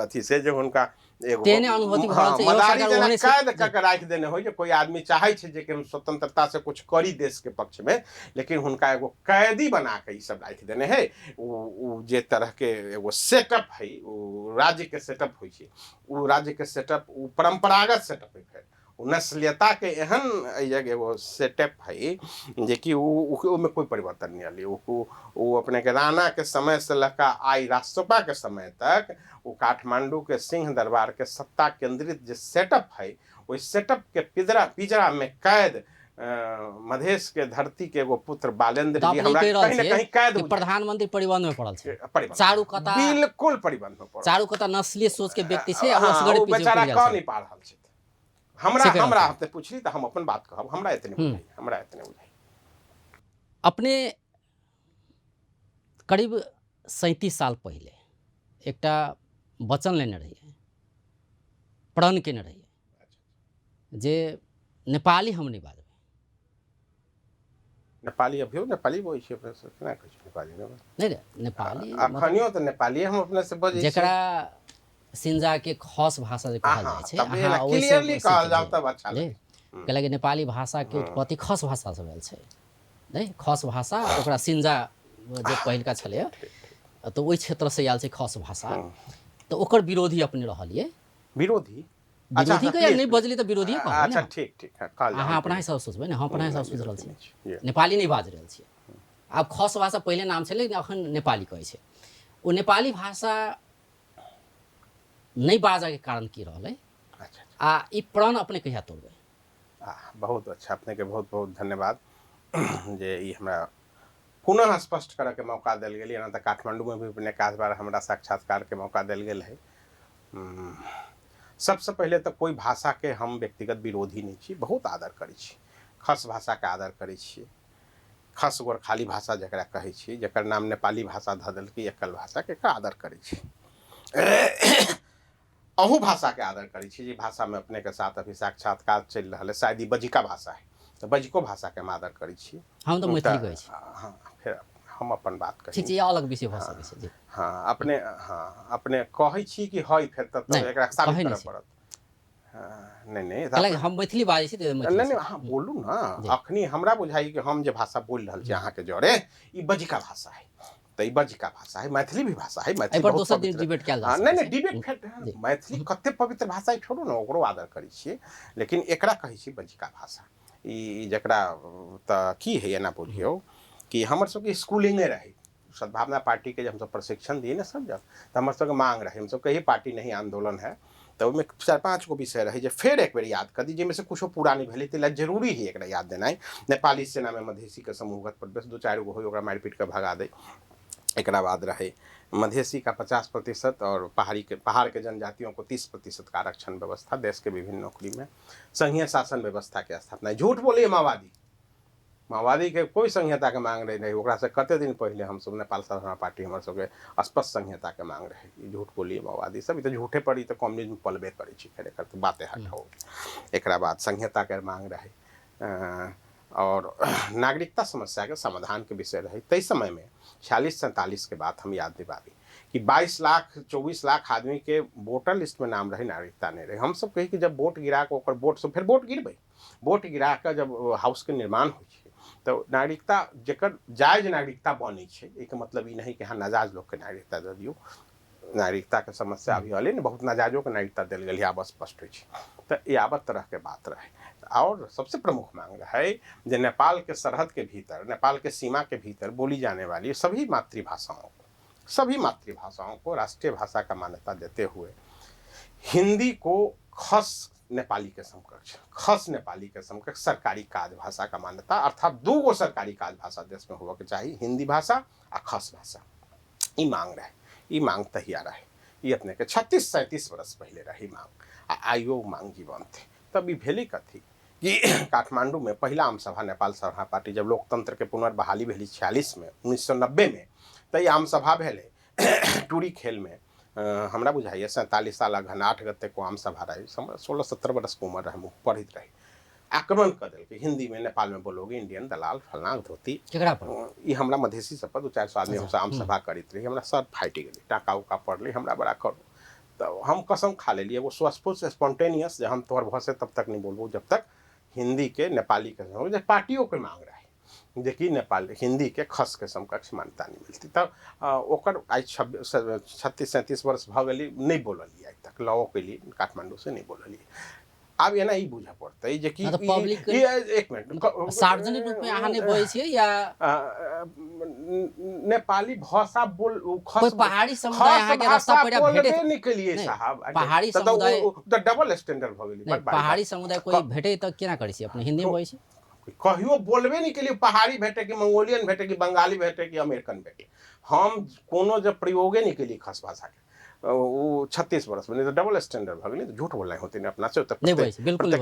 अथी से जे हुनका एगो तेहने अनुभूति भऽ रहल छै, मदारी जेना कैद कऽ के राखि देने होइ जे कोई आदमी चाहै छै जे कि हम स्वतंत्रता से कुछ करी देश के पक्ष में, लेकिन हुनका एगो कैदी बना के ई सब राखि देने है। ओ जे तरह के एगो सेटअप है, ओ राज्य के सेटअप होइ छै, ओ राज्य के सेटअप ओ परंपरागत सेटअप है, फेर ओ नस्लीयता के एहन एहि एगो सेटअप है जेकि ओहिमे कोई परिवर्तन नहीं अलै। ओ अपने के राणा के समय से लऽ कऽ आइ राष्ट्रसभा के समय तक ओ काठमांडू के सिंह दरबार के सत्ता केंद्रित जे सेटअप है ओहि सेटअप के पिजरा में कैद मधेश के धरती के एगो पुत्र बालेंद्र जी हमरा कहीं न कहीं कैद प्रधानमंत्री परिबंध में पड़ल छै, चारू कता बिल्कुल परिबंध में पड़ल, चारू कता नस्लीय सोच के व्यक्ति छै, असगरे बेचारा कह नहीं पा रहल छै। हमरा हमरा अपने पूछली तऽ हम अपन बात कहब, हमरा एतने बुझाइ, हमरा एतने बुझाइ। अपने करीब 37 साल पहिले एकटा वचन लेने रहियै, प्रण केने रहियै जे नेपाली हम नहि बाजबै। नेपाली अभियो नेपाली बोलै छियै अपने सब, केना कहै छियै नेपाली? नहि रे, नेपाली अखनियो तऽ नेपाली हम अपने से बजै छियै, जेकरा सिंजा के खस भाषा जे कहल जाइ छै, अहाँ क्लियरली कहल जाउ तब अच्छा लगै। कैलाकि नेपाली भाषा के उत्पत्ति खस भाषा से भेल छै, नहि खस भाषा ओकरा सिंजा जे पहिलका छलैए तऽ ओहि क्षेत्रसँ आयल छै खस भाषा, तऽ ओकर विरोधी अपने रहलियै। विरोधी विरोधी के नहीं बजली तऽ विरोधी कहबै। अच्छा ठीक ठीक, अहाँ अपना हिसाब सोचबै ने, हम अपना हिसाब सोचि रहल छी, नेपाली नहि बाजि रहल छी। आब खस भाषा पहिले नाम छलै, लेकिन अखन नेपाली कहै छै। ओ नेपाली भाषा नहि बाजऽके कारण की रहलै आ ई प्रण अपने कहिया तोड़बै? बहुत अच्छा, अपने के बहुत बहुत धन्यवाद जे ई हमरा पुनः स्पष्ट करऽ के मौका देल गेल। एना तऽ काठमांडू में भी अपने काज बार हमरा साक्षात्कार के मौका देल गेल है। सबसे पहिले तऽ कोई भाषा के हम व्यक्तिगत विरोधी नहीं छी, बहुत आदर करै छी, खस भाषा के आदर करै छी, खस गोरखाली भाषा जकरा कहै छी, जकर नाम नेपाली भाषा धऽ देलकै एकल भाषा के, एकर आदर करै छी। अहू भाषा के आदर करै छी जे भाषा में अपने के साथ अभी साक्षात्कार चलि रहल है, शायद ई बजिका भाषा है तऽ बजिको भाषा के हम आदर करै छी। हम तऽ मैथिली कहै छी। हाँ, फेर हम अपन बात कहै ठीक छै, अलग विषय भऽ सकै छै। हाँ, अपने हाँ अपने कहै छी कि है, फेर तब तऽ एकरा साबित करऽ पड़त। नहीं नहीं, हालांकि हम मैथिली बाजै छी तऽ नहीं नहीं, हाँ बोलू ना। अखनी हमरा बुझाइ कि हम जे भाषा बोलि रहल छी अहाँके जरे ई बजिका भाषा है, तऽ ई बजिका भाषा है, मैथिली भी भाषा है, मैथिली पर दोसर दिन डिबेट कयल जा। नहीं नहीं, डिबेट फेर मैथिली कते पवित्र भाषा है छोड़ू ना, ओकरो आदर करै छियै, लेकिन एकरा कहै छी बजिका भाषा। ई जकरा तऽ की है एना बुझियौ कि हमर सबके स्कूलिंगे रहै सद्भावना पार्टी के जब हमसब प्रशिक्षण दिए ने सब जब, तऽ हमर सबके मांग रहै, हमसब कही पार्टी नहीं आंदोलन है, तऽ ओहिमे 4-5 गो विषय रहै जे फेर एक बेर याद कर दी, जाहिमे से कुछो पूरा नहीं भेलै, ताहि लए जरूरी है एकरा याद देनाइ। नेपाली सेनामे मधेसीके समूहगत प्रवेश, 2-4 गो होइ ओकरा मारि पीट कऽ भगा दै। एकरा बाद रहै मधेसी का 50% और पहाड़ के जनजातियों को 30% का आरक्षण व्यवस्था देश के विभिन्न नौकरी में, संघीय शासन व्यवस्था के स्थापना। झूठ बोलिए माओवादी, माओवादी के कोई संहिता के मांग रहे नहीं। ओकरा से कते दिन पहले हम सब नेपाल साधना पार्टी हमर सबके स्पष्ट संहिता के मांग रहे। झूठ बोलिए माओवादी सब, तो झूठे पर तो कम्युनिज्म पलबे करै छै, खैर एकर तो बाते हटाओ। एकरा बाद संहिता के मांग रहे और नागरिकता समस्या के समाधान के विषय रहे। तै समय में 46-47 के बात हम याद दिलाबी कि 22 लाख 24 लाख आदमी के वोटर लिस्ट में नाम रहे, नागरिकता नहीं रहे। हम सब कही कि जब वोट गिरा के ओकर वोट से फिर वोट गिरबै, वोट गिरा के जब हाउस के निर्माण होइ छै तो नागरिकता जकर जायज नागरिकता बनै छै, एहिके मतलब ई नहीं कि अहाँ नाजायज लोकके नागरिकता दऽ दियौ। नागरिकताके समस्या अभी हलै ने, बहुत नाजायजोके नागरिकता देल गेल, आब स्पष्ट होइ छै। तऽ ई आबत तरहके बात रहै। और सबसे प्रमुख मांग रहे जे नेपाल के सरहद के भीतर, नेपाल के सीमा के भीतर बोली जाने वाली सभी मातृभाषाओं को, सभी मातृभाषाओं को राष्ट्रीय भाषा का मान्यता देते हुए हिंदी को खस नेपाली के समकक्ष, खस नेपाली के समकक्ष सरकारी काज भाषा का मान्यता, अर्थात दू गो सरकारी काज भाषा देश में होबऽ के चाही, हिंदी भाषा आ खस भाषा। ई मांग रहे, ई मांग तहिया रहे, ई अपने के 36-37 वर्ष पहले रही मांग, आ आइयो मांग जीवंत है। तब ई भेली कथी कि काठमांडू में पहिला आम सभा नेपाल सभा पार्टी जब लोकतंत्र के पुनर्बहाली भेली 46 में 1990 में, तऽ ई आम सभा भेलै टूरी खेल में। हमरा बुझाइए 47 साल अगहन 8 गते को आम सभा रहे, 16-17 वर्ष के उम्र रहे, हम पढ़ैत रही। आक्रमण कर देलकै हिंदी में, नेपाल में बोलोगे इंडियन दलाल फलना धोती। केकरा पर? ई हमरा मधेसी सब पर 200-400 आदमी हमसब आम सभा करैत रही, हमरा सर फाटि गेलै, टाका उका पड़लै, हमरा बड़ा करू। तऽ हम कसम खा लेलियै एगो स्वस्फूर्त स्पॉन्टेनियस जे हम तोहर भसे तब तक नहीं बोलबो जब तक हिंदी के नेपाली के जे पार्टियों के मांग रहे जेकि नेपाल हिंदी के खस के समकक्ष मान्यता नहीं मिलती। तब ओकर आइ 36-37 वर्ष भऽ गेलै, नहि बोललियै आइ तक, लओ केलियै काठमांडू से नहीं बोललियै। आब एना ई बुझऽ पड़तै जे कि पब्लिक एक मिनट, सार्वजनिक रूप में अहाँ नहि बजै छियै या नेपाली भाषा बोल कोई पहाड़ी समुदाय अहाँ के रास्ता पर भेटै नहि केलियै साहब, पहाड़ी समुदाय तऽ डबल स्टैंडर्ड भऽ गेलै। पहाड़ी समुदाय कोई भेटै तऽ केना करै छियै अपने? हिंदी मे बजै छी? कहियो बोलबे नहि केलियै। पहाड़ी भेटै कि मंगोलियन भेटै कि बंगाली भेटै कि अमेरिकन भेटै, हम कोनो जब प्रयोगे नहि केलियै खस भाषाके ओ 36 वर्ष में, नहीं तो डबल स्टैंडर्ड भऽ गेलै। झूठ बोलनाइ होतै ने अपना से, तऽ बिल्कुल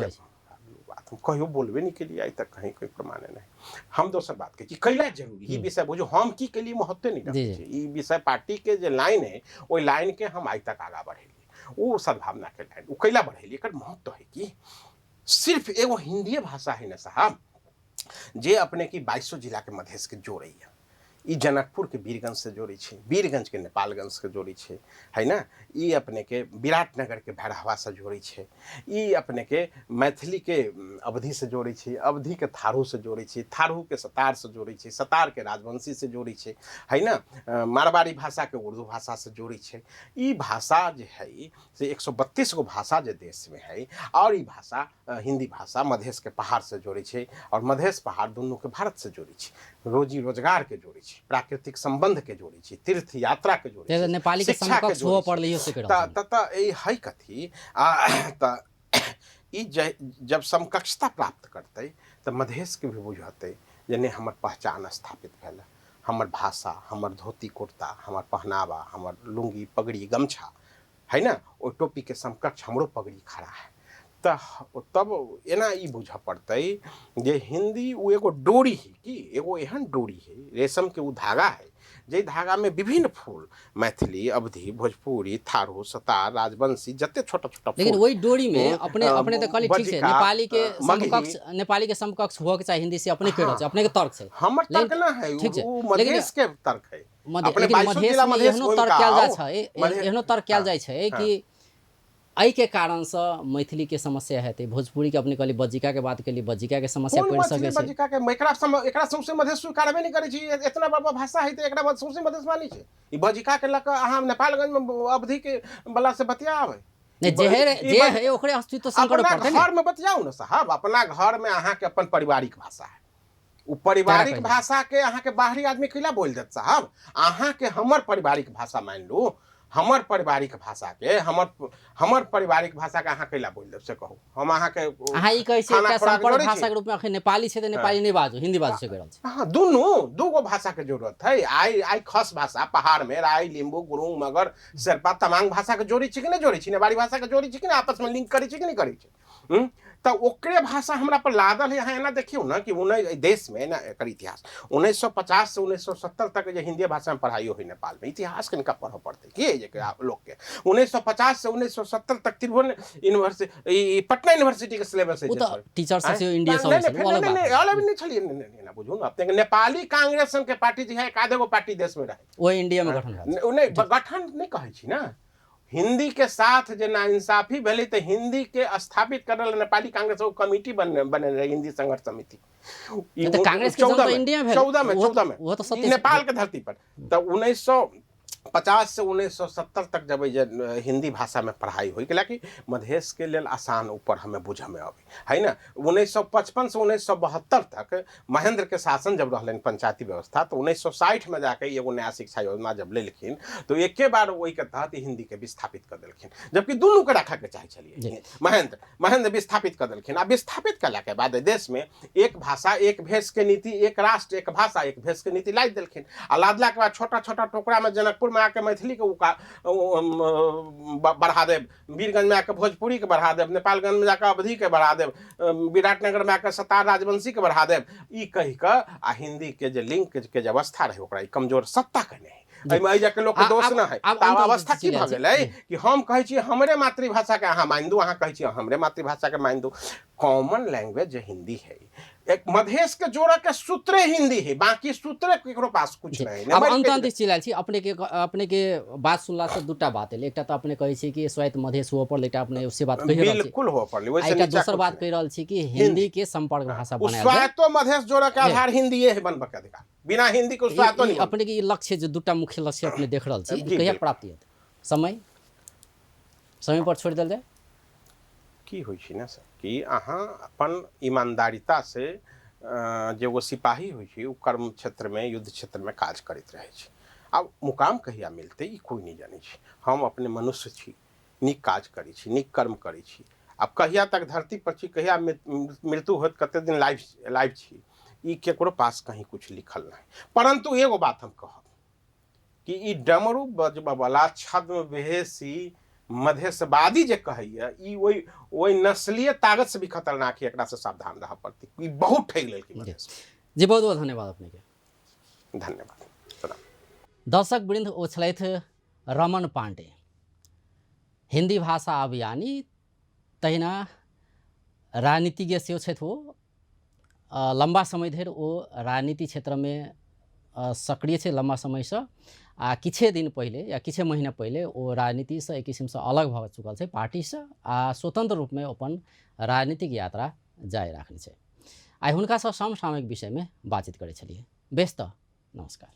बात हम कहियो बोलबे नहि केलियै आइ तक, कहीं कोई प्रमाण नहीं। हम दोसर बात कहै छी कैला जरूरी ई विषय बुझू, हम की केलियै महत्वे नहि रखै छै। ई विषय पार्टी के जे लाइन है ओहि लाइन के हम आइ तक आगाँ बढ़ेलियै, ओ सद्भावना के लाइन ओ कैला बढ़ेलियै, एकर महत्व है कि सिर्फ एगो हिंदीए भाषा है ना साहब जे अपने की 22 जिला के मधेश के जोड़ैया। ई जनकपुर के वीरगंज से जोड़ै छै, वीरगंज के नेपालगंज के जोड़ै छै, है ना। ई अपने के विराटनगर के भैरहवा से जोड़ै छै, ई अपने के मैथिली के अवधि से जोड़ै छै, अवधि के थारू से जोड़ै छै, थारू के सतार से जोड़ै छै, सतार के राजवंशी से जोड़ै छै, है ना। मारवाड़ी भाषा के उर्दू भाषा से जोड़ै छै। ई भाषा जे है से 132 गो भाषा जे देश में है, और ई भाषा हिंदी भाषा मधेश के पहाड़ से जोड़ै छै, और मधेश पहाड़ दुनू के भारत से जोड़ै छै, रोजी रोजगार के जोड़ै छै, प्राकृतिक संबंध के जोड़ै छै, तीर्थ यात्रा के जोड़ै छै, नेपाली के समकक्ष होबऽ पड़लै इहो से त त ई है कथी त ई जब समकक्षता प्राप्त करतै तऽ मधेश के भी बुझतै जे नहि हमर पहचान स्थापित भेल, हमर भाषा, हमर धोती कुर्ता, हमर पहनावा, हमर लुंगी पगड़ी गमछा है ना, ओहि टोपी के समकक्ष हमरो पगड़ी खड़ा है। तऽ तब एना ई बुझऽ पड़तै जे हिंदी ओ एगो डोरी है कि एगो एहन डोरी है, रेशम के ओ धागा है जाहि धागामे विभिन्न फूल मैथिली, अवधि, भोजपुरी, थारू, सतार, राजवंशी जते छोटा छोटा लेकिन ओहि डोरी में अपने अपने तऽ कहली ठीक छै नेपाली के समकक्ष, नेपाली के समकक्ष हुअ के चाही हिंदी से, अपने कहि रहल छै, अपने के तर्क छै। हमर तर्क ना है, ओ मधेश के तर्क है। लेकिन मधेश में एहनो तर्क कयल जाइ छै, एहनो तर्क कयल जाइ छै कि एहिके कारणसँ मैथिली के समस्या हेतै, भोजपुरी के अपने कहली बज्जिका के बात केली, बज्जिका के समस्या पड़ि सकै छै। बज्जिका के एकरा सौंसे मधेश स्वीकारबे नहि करै छै, एतना बड़ा भाषा है तऽ एकरा बाद सौंसे मधेश मानै छै। ई बज्जिका के लऽ कऽ अहाँ नेपालगंज में अवधि के बला से बतियाबै नहि, जे है जे है ओकरे अस्तित्व संकट पड़तै। अपना घर में बतियाउ ने साहब, अपना घर में अहाँ के अपन पारिवारिक भाषा है, ओ पारिवारिक भाषा के अहाँ के बाहरी आदमी कैला बोल देत साहब? अहाँ के हमर पारिवारिक भाषा मान लू, हमर पारिवारिक भाषाके, हमर हमर पारिवारिक भाषाके अहाँ कैला बोलि देब से कहू? हम अहाँके अहाँ ई कहै छी खाना एकटा खोराक सम्पर्क जोड़ै छी। भाषाके रूपमे अखन नेपाली छै तऽ नेपाली नहि बाजू, हिन्दी बाजू से कहि रहल छी। हाँ, दुनू दूगो भाषा के जरूरत है। आइ आइ खस भाषा पहाड़ में राई, लिम्बू, गुरुंग, मगर, शेर्पा, तमांग भाषा के जोड़ै छी कि नहि जोड़ै छी? नेवारी भाषा के जोड़ै छी कि नहि? आपस में लिंक करै छी कि नहि करै छी? तऽ ओकरे भाषा हमरा पर लादल है। अहाँ एना देखियौ ने कि उन्नैस देश में ना एकर इतिहास 1950 से 1970 तक जे हिंदी भाषा में पढ़ाई होइ नेपाल में, इतिहास कनिका पढ़ऽ पड़तै की जे लोक के। 1950 से 1970 तक त्रिभुवन यूनिवर्सिटी, पटना यूनिवर्सिटी के सिलेबस है। ओ तऽ टीचर सब सेहो इंडिया सब नहीं, छलै, नहीं, ओ अलग नहीं, बात नहीं, है। अलग नहीं छलियै, नहीं, नहीं, नहीं, बुझू ने, अपने नेपाली कांग्रेस सन के पार्टी जे है एक आधे गो पार्टी देश में रहे, ओ इंडिया में गठन भेल। नहीं, गठन नहीं कहै छी ना। हिंदी के साथ जे नाइंसाफी भेलै तऽ हिंदी के स्थापित करल लेल नेपाली कांग्रेस एगो कमिटी बने रहे, हिंदी संघर्ष समिति। ई तऽ कांग्रेस के जन्म 14 तऽ में, इंडिया में भेल। 14 में, 14 में। ओहो तऽ सत्य ई नेपाल के धरती पर। तऽ 1950 से 1970 तक जब जे हिंदी भाषा में पढ़ाई होई, कि मधेश के लेल आसान ऊपर हमें बुझ में अबै है ना। 1955 से 1972 तक महेंद्र के शासन जब रहलनि पंचायती व्यवस्था, तऽ 1960 में जाके एगो नया शिक्षा योजना जब लेलखिन तो एके बार ओहिके तहत हिंदी के विस्थापित कर देलखिन, जबकि दुनू के रखऽ के चाहै छलियै। महेंद्र विस्थापित कर देलखिन। आ विस्थापित कयला के बाद देश में एक भाषा एक भेष के नीति, एक राष्ट्र एक भाषा एक भेष के नीति लादि देलखिन। आ लादला के बाद छोटा छोटा टुकड़ा में जनकपुर में आके मैथिली के बढ़ा देब, वीरगंज में आके भोजपुरी के बढ़ा देब, नेपालगंज में जाके अवधि के बढ़ा देब, विराटनगर में आके सतार राजवंशी के बढ़ा देब, ई कहि कऽ आ हिंदी के जे लिंक के जे अवस्था रहे ओकरा ई कमजोर सत्ता के नहि, एहिमे एहि जाके लोक के दोष न है। आब तऽ आब अंत अवस्था की चलि भऽ जाइ छै। गेलै कि हम कहै छी हमरे मातृभाषा के अहाँ मानि दू, अहाँ कहै छी हमरे मातृभाषा के मानि दू। कॉमन लैंग्वेज जे हिंदी है, एक मधेश के जोड़ऽ के सूत्रे हिंदी है, बाकी सूत्रे केकरो पास कुछ नहीं है। आब अंत अंत चलि आयल छी। अपने के बात सुनला से दूटा बात एलै। एकटा तऽ अपने कहै छी कि स्वायत्त मधेश हुअ पड़ल, एकटा अपने से बात कहि रहल छी। बिल्कुल हुअ पड़लै, आ ओहिसँ एकटा नीचा दोसर कुछ बात नहि। कहि रहल छी कि हिंदी के सम्पर्क भाषा ओ बनायल जाय। स्वायत्तो मधेश जोड़ऽ के आधार हिंदीए है बनबऽ के अधिकार, बिना हिंदी के स्वायत्तो नहीं। अपने के ई लक्ष्य जे दूटा मुख्य लक्ष्य अपने देख रहल छी, जी, कहिया बिल्कुल। प्राप्ति हेतै? समय पर छोड़ि देल जाय। की होइ छै ने सर कि अहाँ अपन ईमानदारिता से जे एगो सिपाही होइ छै ओ कर्म क्षेत्रमे युद्ध क्षेत्रमे काज करैत रहै छै। आब मुकाम कहिया मिलतै ई कोइ नहि जानै छै। हम अपने मनुष्य छी, नीक काज करै छी, नीक कर्म करै छी, आब कहिया तक धरती पर छी, कहिया मृत्यु होत, कते दिन लाइफ छी, ई केकरो पास कहीं कुछ लिखल नहीं। परंतु एगो बात हम कहब कि ई डमरू बजबऽवला छद्मवेशी मधेशवादी जे कहैया ई ओहि नस्लीय ताकत से भी खतरनाक है, एकरा से सावधान रहऽ पड़तै। ई बहुत ठगि लेलकै मधेश। जी, बहुत बहुत धन्यवाद अपने के। धन्यवाद। प्रणाम। दर्शक वृंद, ओ छलथि रमन पांडे, हिंदी भाषा अभियानी, तहिना राजनीतिज्ञ सेहो छथि। ओ लम्बा समय धरि ओ राजनीति क्षेत्रमे सक्रिय छै लम्बा समयसँ, आ किछे दिन पहिले या किछे महीना पहिले ओ राजनीतिसँ एक किसिमसँ अलग भऽ चुकल छै पार्टीसँ, आ स्वतंत्र रूपमे अपन राजनीतिक यात्रा जारी राखने छै। आइ हुनकासँ समसामयिक विषयमे बातचीत करै छलियै। बेस तऽ नमस्कार।